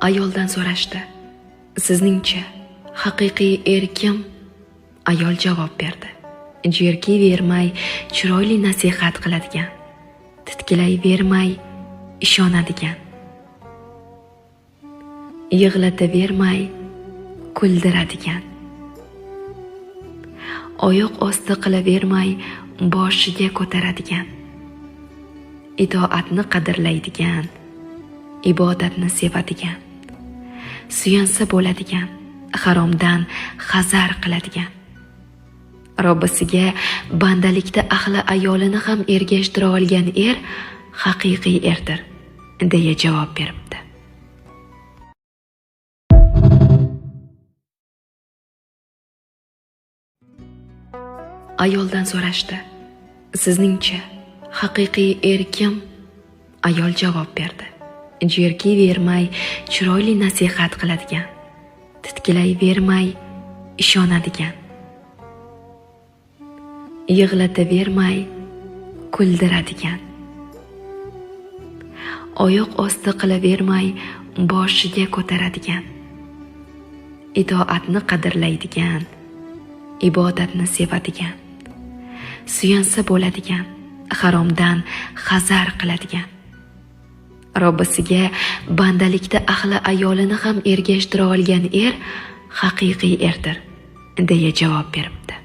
Ayoldan so'rashdi: "Sizningcha haqiqiy er kim?" Ayol javob berdi: "Jerkiyvermay chiroyli nasihat qiladigan, titkilayvermay ishonadigan, yig'latavermay kuldiradigan, oyoq osti qilavermay boshiga ko'taradigan, itoatni qadrlaydigan, ibodatni sevadigan, suyansa bo'ladigan, haromdan hazar qiladigan, Robbisiga bandalikda ahli ayolini ham ergashtira olgan er haqiqiy erdir", deya javob beribdi. Ayoldan so'rashdi: "Sizningcha haqiqiy er kim?" Ayol javob berdi: "Jerkiyvermay chiroyli nasihat qiladigan, titkilayvermay ishonadigan, yig'latavermay kuldiradigan, oyoq osti qilavermay boshiga ko'taradigan, itoatni qadrlaydigan, ibodatni sevadigan, suyansa bo'ladigan, haromdan hazar qiladigan, Robbisiga bandalikda ahli ayolini ham ergashtira olgan er haqiqiy erdir", deya javob beribdi.